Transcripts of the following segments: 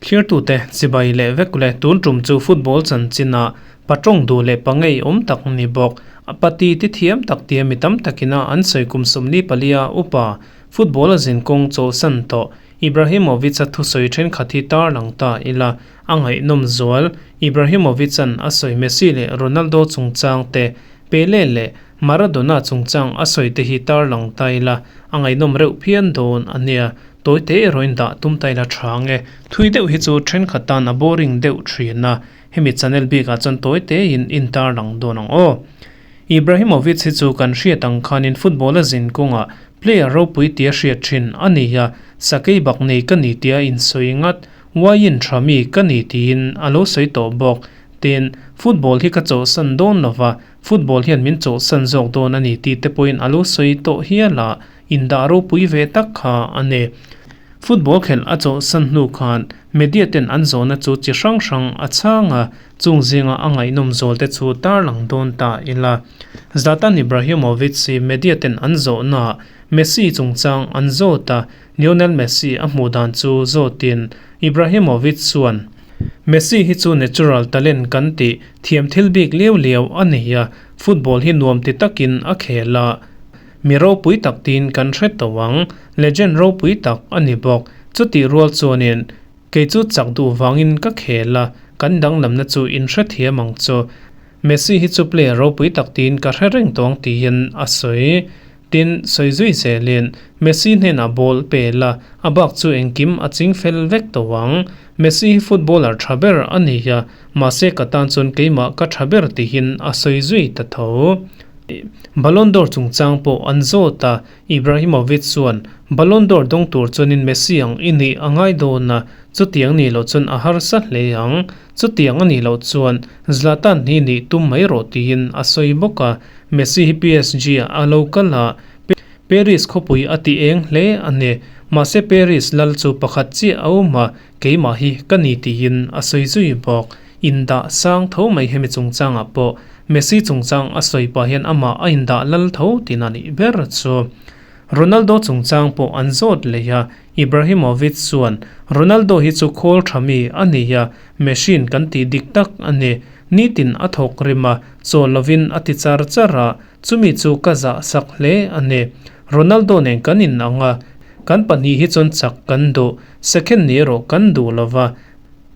Thlirtute chibai leh vek le tun tum chu football chanchinah patawng duh leh pangei awm tak ni bawk. Pati ti thiam tak tia mi tam takina an sawi kum 44 a upa football a zinkawng chawlhsan tawh Ibrahimovic-a thusawi thenkhat hi tarlang ta ila a ngaihnawm zual. Ibrahimovic-a'n a sawi Messi leh Ronaldo chungchang te, Pele leh Maradona chungchang a sawi te hi tarlang ta ila a ngaihnawm reuh phian dawn a nia. Tawi te erawh in dah tum ta ila tha ang e. Thui deuh hi chu thenkhat tan a boring deuh thin a, hemi channel bikah chuan tawi te in in tarlang dawn ang aw. Ibrahimovic hi chu kan hriat ang khanin football a zin kawngah player ropui tia hriat thin a ni a, sakei bak nei ka ni tia insawi ngat, uaiin tha mi ka ni tiin a lo sawi tawh bawk. Tin, football hi ka chawlhsan dawn lova, football hian min chawlhsan zawk dawn a ni tih te pawhin a lo sawi tawh hial a, indah ropui ve tak kha a ni. Football khelh a chawlhsan hnu khan media ten an zawhna chu chi hrang hrang a chhang a, chung zinga a ngaihnawm zawl te chu tarlang dawn ta ila. Zlatan Ibrahimovic hi media ten an zawhnaah Messi chungchang an zawt a, Lionel Messi a hmuh dan chu zawtin Ibrahimovic chuan, Messi hi chu natural talent kan tih thiam thil bik liau liau a nei a, football hi nuam ti takin a khel a, Mi ropui tak tiin kan hre tawh ang, legend ropui tak a ni bawk. Chutih rual chuanin kei chu chak duh vangin ka khel a, kan danglamna chu in hrethiam ang chu. Messi hi chu player ropui tak tiin ka hre reng tawh ang tiin a sawi. Tin, sawi zui zelin Messi hnenah ball pe la, a bak chu engkim a ching fel vek tawh ang. Messi hi footballer tha ber a ni a, mahse ka tan chuan keimah ka tha ber tihin a sawi zui ta tho. Ballon d'Or chungchang pawh an zawt a, Ibrahimovic chuan, Ballon d'Or dawng tur chuanin Messi ang i nih a ngai dawn a, chutiang nih loh chuan a harsa hle ang. Chutiang a nih loh chuan Zlatan hi nih tum mai rawh tiin a sawi bawk a, Messi hi PSG ah a lo kal a, Paris khawpui a ti eng hle a ni. Mahse Paris lal chu pakhat chiah a awm a, keimah hi ka ni tiin a sawi zui bawk. Indah sang tho mai hemi chungchangah pawh Messi chungchang a sawi pah hian amah a indah lal tho tin a nih ber chu. Ronaldo chungchang pawh an zawt leh a, Ibrahimovic chuan, Ronaldo hi chu khawl tha mi a ni a, machine kan tih dik tak a ni. Nitin a thawk rim a, chawl lovin a ti char char a, chumi chu ka zah sak hle a ni. Ronaldo nen kan inang a, kan pahnih hi chuan chak kan duh, second ni erawh kan duh lova,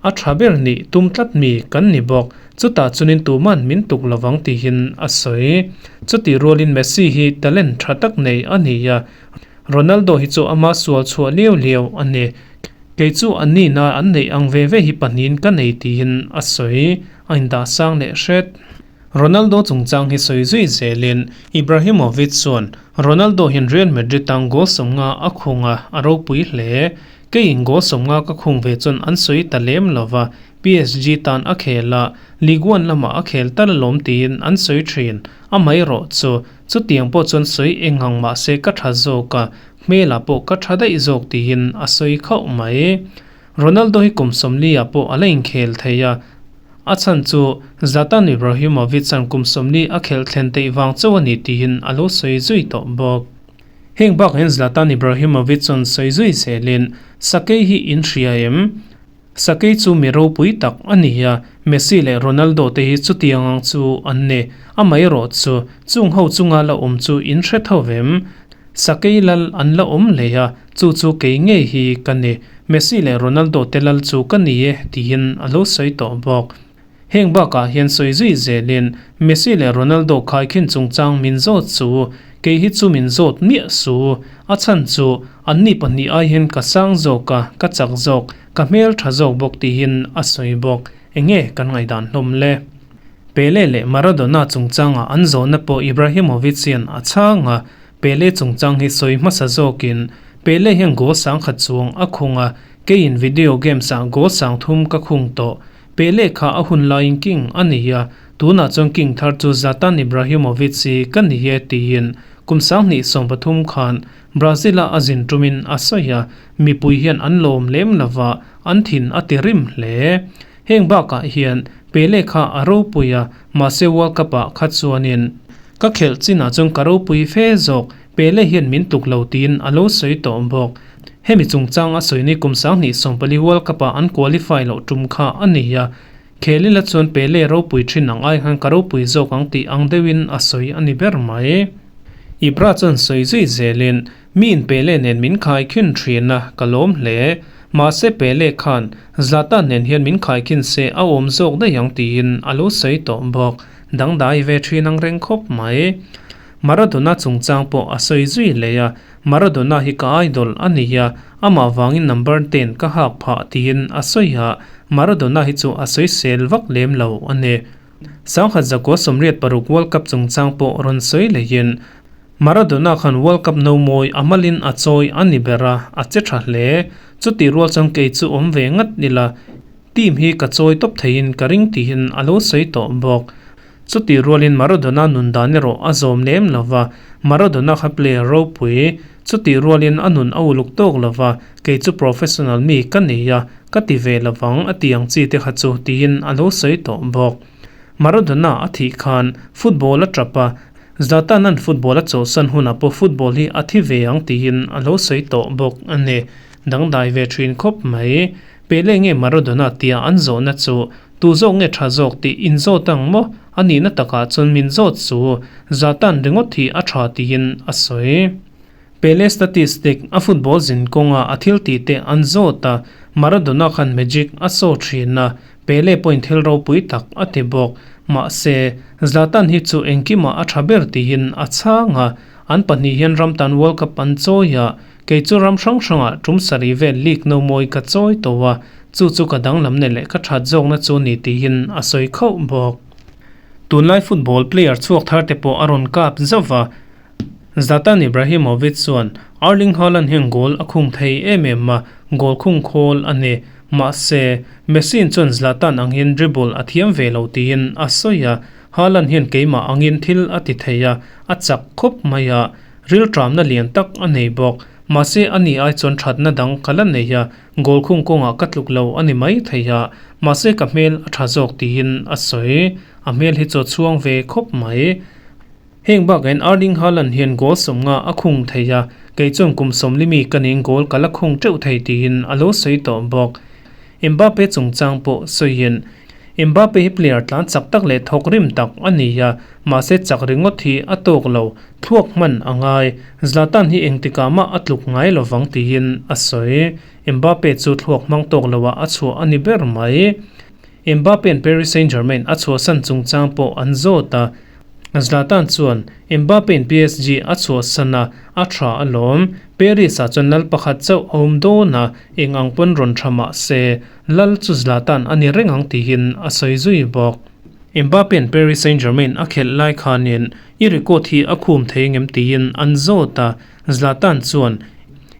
A tha ber nih tum tlat mi kan ni bawk. Chutah chunin tuman min tuk lovang tihin a sawi. Chutih rualin Messi hi talent tha tak nei a ni a, Ronaldo hi chu ama sual chhuah liau liau a ni. Kei chu an nihna an neih ang ve ve hi pahnihin ka nei tihin a sawi. A indah sang leh hret. Ronaldo chungchang hi sawi zui zelin Ibrahimovic chuan Ronaldo hian Real Madrid tan goal 50 a khung a, a ropui hle. Keiin goal 50 ka khung ve chuan an sawi ta lem lo va, PSG tan a khel a, Ligue 1 lamah a khel tal alawm tiin an sawi thin. Amaherawh chu, chutiang pawh chuan sawi eng ang mah se ka tha zawk a, hmelah pawh ka tha daih zawk tiin a sawi khauh mai. Ronaldo hi kum 40 ah pawh a la inkhel thei a, a chhan chu Zlatan Ibrahimovic-a'n kum 40 a khelh thlen teih vang chauh a ni tiin a lo sawi zui tawh bawk. Heng bakah hian Zlatan Ibrahimovic chuan sawi zui zelin, Sakei hi in hria em? Sakei chu mi ropui tak a ni a, Messi leh Ronaldo te hi chutiang ang chu an ni. Amaherawh chu, chung ho chunga la awm chu in hre tho vem? Sakei lal an la awm hlei a, chu chu kei ngei hi ka ni. Messi leh Ronaldo te lal chu ka ni e, tiin a lo sawi tawh bawk. Heng bakah hian sawi zui zelin Messi leh Ronaldo khaikhin chungchang min zawt chu, kei hi chu min zawt miah su. A chhan chu, anni pahnih ai hian ka sang zawk a, ka chak zawk, ka hmel tha zawk bawk tihin a sawi bawk. Enge kan ngaihdan hlawm le? Pele leh Maradona chungchangah an zawhna pawh Ibrahimovic hian a chhang a, Pele chungchang hi sawi hmasa zawkin Pele hian goal 1000 chuang a khung a, keiin video games ah goal 3000 ka khung tawh. Pele kha a hun laiin king a ni a, tunah chuan king thar chu Zlatan Ibrahimovic hi ka ni e tiin kum 2013 khan Brazil-a a zin tumin a sawi a, mipui hian an lawm lem lova, an thin a ti rim hle. Heng bakah hian Pele kha a ropui a, mahse World Cup-ah kha chuanin ka khelh chinah chuan ka ropui fe zawk, Pele hian min tuk lo tiin a lo sawi tawh bawk. Hemi chungchang a sawi ni kum 2014 World Cup-a an qualify loh tum kha a ni a, khel ila chuan Pele ropui thin ang ai khan ka ropui zawk ang tih ang deuhin a sawi a ni ber mai. Ibra chuan sawi zui zelin, Mi in Pele nen min khaikhin thin a, ka lawm hle. Mahse Pele khan Zlatan nen hian min khaikhin se a awm zawk daih ang tiin a lo sawi tawh bawk. Dangdai ve thin ang reng khawp mai. Maradona chungchang pawh a sawi zui leh a, Maradona hi ka idol a ni a, amah vangin number ten ka hak phah tiin a sawi a, Maradona hi chu a sawi sel vak lem lo a ni. 1986 World Cup chungchang pawh rawn sawi lehin Maradona khan World Cup no mawi a malin a chawi a ni ber a, a che tha hle. Chutih rual chuan kei chu awm ve ngat ila, team hi ka chawi tawp theiin ka ring tiin a lo sawi tawh bawk. Chutih rualin Maradona nun dan erawh a zawm lem lo va, Maradona kha player ropui, chutih rualin a nun a uluk tawk lo va, kei chu professional mi ka nei a, ka ti ve lo vang a ti ang chi te kha chu tiin a lo sawi tawh bawk. Maradona a thih khan football a tap a, Zlatan-a'n football a chawlhsan hunah pawh football hi a thi ve ang tiin a lo sawi tawh bawk a ni. Dangdai ve thin khawp mai. Pele nge Maradona tia an zawhna chu tu zawk nge tha zawk tih in zawt ang maw? A nihna takah chuan min zawt chu Zlatan ringawt hi a tha tiin a sawi. Pele statistic a football zin kawnga a thil tih te an zawt a, Maradona khan magic a saw thin a, Pele pawhin thil ropui tak a ti bawk. Mahse, Zlatan hi chu engkimah a tha ber tiin a chhang a, an pahnih hian ram tan World Cup an chawi a, kei chu ram hrang hrangah tum sarih vel league no mawi ka chawi tawh a, chu chu ka danglamna leh ka that zawkna chu ni tiin a sawi khauh bawk. Tunlai football player chhuak thar te pawh a rawn kap zauh va, Zlatan Ibrahimovic chuan Erling Haaland hian goal a khung thei em em a, goal khung khawl a ni. Mahse, Messi chuan Zlatan ang hian dribble a thiam ve lo tiin a sawi a, Haaland hian keimah angin thil a ti thei a, a chak khawp mai a, rilṭamna lian tak a nei bawk. Mahse, ani ai chuan ṭhatna dang ka la nei a, goal khung kawngah ka tluk lo a ni mai thei a, mahse ka hmel a ṭha zawk tiin a sawi. A hmel hi chu a chhuang ve khawp mai. Heng bakain Erling Haaland hian goal sawmnga a khung thei a, kei chuan kum sawmlimi ka ning goal ka la khung teuh thei tiin a lo sawi tawh bawk. Mbappe chungchang pawh sawiin, Mbappe hi player tlan chak tak leh thawk rim tak a ni a, mahse chak ringawt hi a tawk lo, thluak hman a ngai. Zlatan hi engtikah mah a tluk ngai lovang tiin a sawi. Mbappe chu thluak hmang tawk loah a chhuah a ni ber mai. Mbappe-a'n Paris Saint-Germain a chhuahsan chungchang pawh an zawt a, Zlatan chuan Mbappe-a'n PSG a chhuahsan a, a tha alawm. Paris-ah chuan lal pakhat chauh a awm dawn a, eng ang pawn rawn tha mah se, lal chu Zlatan a ni reng ang tiin a sawi zui bawk. Mbappe-a'n Paris Saint-Germain a khelh lai khanin i record hi a khum thei ngem tiin an zawt a, Zlatan chuan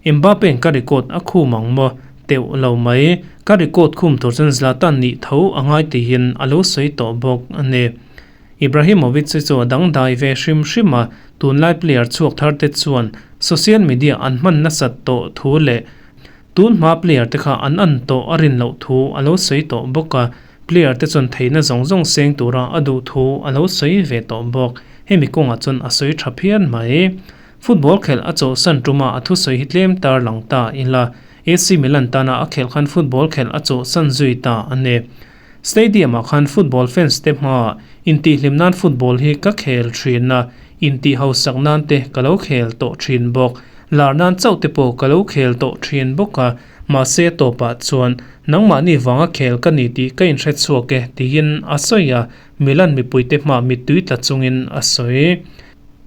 Mbappe-a'n ka record a khum ang maw? Teuh lo mai, ka record khum tur chuan Zlatan nih tho a ngai tiin a lo sawi tawh bawk a ni. Ibrahimovic chu a dangdai ve hrim hrim a, tunlai player chhuak thar te chuan social media an hman nasat tawh thu leh tun hma player te kha an an tawh a rin loh thu a lo sawi tawh bawk a, player te chuan theihna zawng zawng seng tura a duh thu a lo sawi ve tawh bawk. Hemi kawngah chuan a sawi tha phian mai. Football khelh a chawhsan tuma a thusawi hi tlem tar lang ta ila, AC Milan tana a khelh khan football khelh a chawhsan zui ta a ni. Stadium-ah khan football fans te hmaah intihhlim nan football hi ka khel thin a, intih hausak nan te ka lo khel tawh thin bawk. Lar nan chauh te pawh ka lo khel tawh thin bawk a, mahse tawpah chuan nangmahni vanga khel ka ni tih ka inhre chhuak e tiin a sawi a, Milan mipuite hmaah mittui tla chungin a sawi.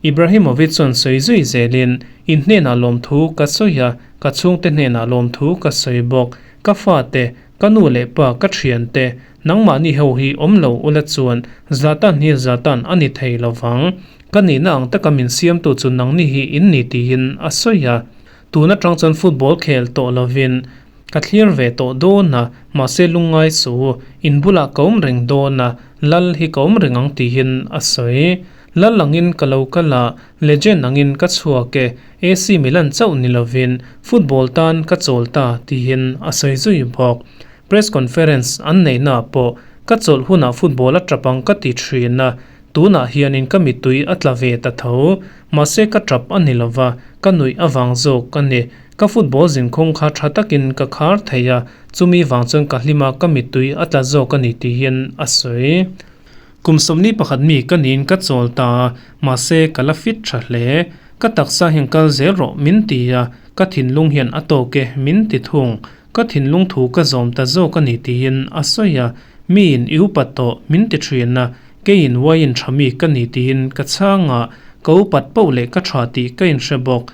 Ibrahimovic chuan sawi zui zelin, In hnenah lawmthu ka sawi a, ka chhungte hnenah lawmthu ka sawi bawk. Ka fate, ka nu leh pa, ka thiante, nangmahni ho hi awm lo ula chuan Zlatan hi Zlatan a ni thei lo vang. Ka nihna ang taka min siamtu chu nangni hi in ni tiin a sawi a. Tun atang chuan football khel tawh lovin ka thlir ve tawh dawn a, mahse lungngai su, in bulah ka awm reng dawn a, lal hi ka awm reng ang tiin a sawi. Lal angin ka lo kal a, legend angin ka chhuak e, AC Milan chauh ni lovin football tan ka chawl ta tiin a sawi zui bawk. Press conference an neihnaah pawh ka chawlh hunah football a tap ang ka ti thin a, tunah hianin ka mittui a tla ve ta tho. Mahse ka tap a ni lova, ka nuih avang zawk a ni. Ka football zinkhawng kha tha takin ka khar thei a, chumi vang chuan ka hlim a, ka mittui a tla zawk a ni tiin a sawi. Kum 41 mi ka niin ka chawl ta a, mahse ka la fit tha hle. Ka taksa hian kal zel rawh min ti a, ka thinlung hian a tawk e min ti thung. Ka thinlung thu ka zawm ta zawk a ni tiin a sawi a, miin i upat tawh min ti thin a, keiin uaiin tha mi ka ni tiin ka chhang a, ka upat poh leh ka tha tih ka inhre bawk.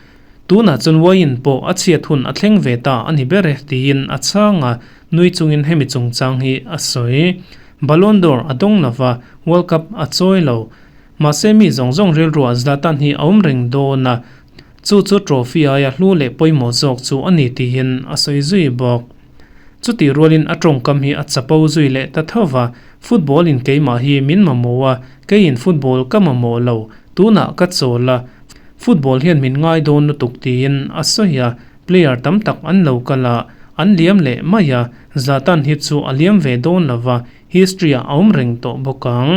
Tunah chuan uaiin pawh a chhiat hun a thleng ve ta a ni ber e tiin a chhang a, nui chungin hemi chungchang hi a sawi. Ballon d'Or a dawng lova, World Cup a chawi lo. Mahse mi zawng zawng rilruah Zlatan hi a awm reng dawn a, Chu chu trophy aia hlu leh pawimawh zawk chu a ni tiin a sawi zui bawk. Chutih rualin a tawngkam hi a chapo zui leh ta tho va, Football in keimah hi min mamawh a, keiin football ka mamawh lo, tunah ka chawl a, football hian min ngai dawn lutuk tiin a sawi a, player tam tak an lo kal a, an liam leh mai a, Zlatan hi chu a liam ve dawn lo va, history ah a awm reng tawh bawk ang.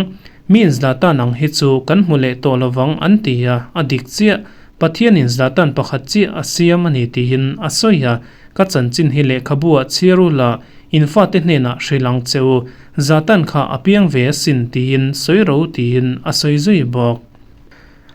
Miin Zlatan ang hi chu kan hmu leh tawh lovang an ti a, a dik chiah. Pathianin Zlatan pakhat chiah a siam a ni tiin a sawi a, ka chanchin hi lehkhabu ah chhiar u la, in fate hnenah hrilh ang che u. Zlatan kha a piang ve asin tiin sawi ro tiin a sawi zui bawk.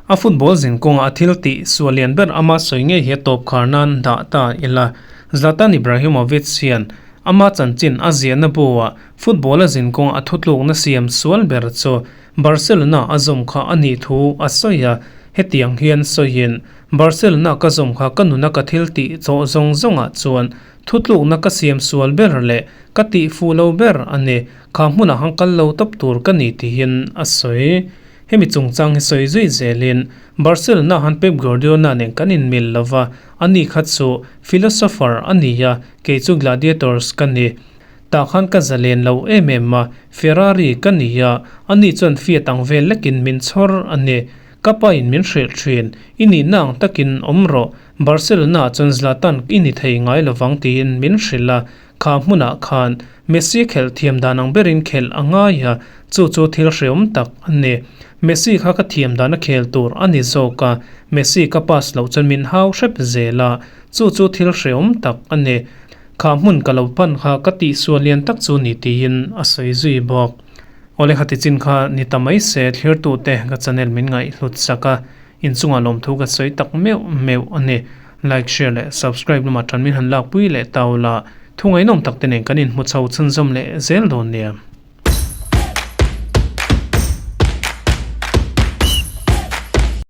A football zin kawngah a thil tih sual lian ber ama sawi ngei hi a tawp khar nan dah ta ila. Zlatan Ibrahimovic hian ama chanchin a ziahna buah football a zin kawngah a thutlukna siam sual ber chu Barcelona a zawm kha a nih thu a sawi a, hetiang hian sawiin, Barcelona ka zawm kha ka nuna ka thil tih tawh zawng zawngah chuan thutlukna ka siam sual ber leh ka tih fuh lo ber a ni, kha hmunah han kal lo tawp tur ka ni tiin a sawi. Hemi chungchang hi sawi zui zelin Barcelona han Pep Guardiola nen kan inmil lo va, ani kha chu philosopher a ni a, kei chu gladiators ka ni. Tah khan ka zalen lo em em a, Ferrari ka ni a, ani chuan Fiat ang vel lekin min chhawr a ni. Ka pain min hrilh thin, i nihna ang takin awm rawh, Barcelona-ah chuan Zlatan i ni thei ngai lovang tiin min hrilh a, Kha hmunah khan Messi khelh thiam dan ang berin khelh a ngai a, chu chu thil hreawm tak a ni. Messi kha ka thiam dan a khel tur a ni zawk a, Messi ka pass loh chuan min hau hrep zel a, chu chu thil hreawm tak a ni. Kha hmun ka lo pan kha ka tihsual lian tak chu ni tiin a sawi zui bawk. Awle khati chin kha ni ta mai se thlirtute ka channel min ngaihhlut sak a, Inchungah lawmthu ka sawi tak meuh meuh a ni. Like, share leh subscribe lamah tan min han lakpui leh tau la. Thu ngaihnawm tak te nen kan inhmu chho chhunzawm leh zel dawn nia.